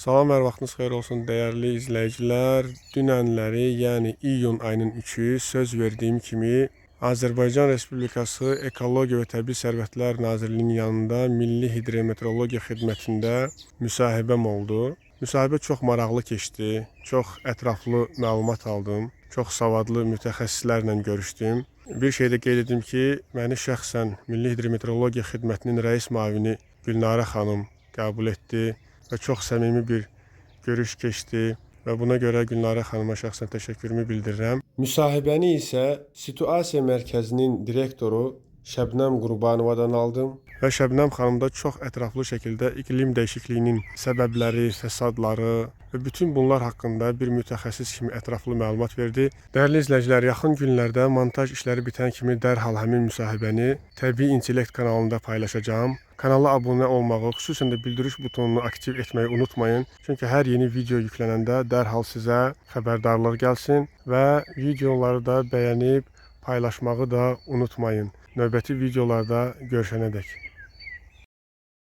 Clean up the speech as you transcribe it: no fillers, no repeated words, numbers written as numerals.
Salam, hər vaxtınız xeyir olsun dəyərli izləyicilər. Dünənləri, yəni iyun ayının 3-ü söz verdiyim kimi Azərbaycan Respublikası Ekologiya və Təbii Sərvətlər Nazirliyinin yanında Milli Hidrometeorologiya Xidmətində müsahibəm oldu. Müsahibə çox maraqlı keçdi. Çox ətraflı məlumat aldım. Çox savadlı mütəxəssislərlə görüşdüm. Bir şey də qeyd edim ki, məni şəxsən Milli Hidrometeorologiya Xidmətinin rəis müavini Gülnarə xanım qəbul etdi və çox səmimi bir görüş keçdi və buna görə Gülnarə xanıma şəxsən təşəkkürümü bildirirəm. Müsahibəni isə Situasiya Mərkəzinin direktoru Şəbnəm Qurbanovadan aldım və Şəbnəm xanım da çox ətraflı şəkildə iqlim dəyişikliyinin səbəbləri, fəsadları və bütün bunlar haqqında bir mütəxəssis kimi ətraflı məlumat verdi. Dəyərli izləyicilər, yaxın günlərdə montaj işləri bitən kimi dərhal həmin müsahibəni Təbii İntellekt kanalında paylaşacağam. Kanala abunə olmağı, xüsusən də bildiriş butonunu aktiv etməyi unutmayın. Çünki hər yeni video yüklənəndə dərhal sizə xəbərdarlıq gəlsin və videoları da bəyənib paylaşmağı da unutmayın. Növbəti videolarda görüşənədək.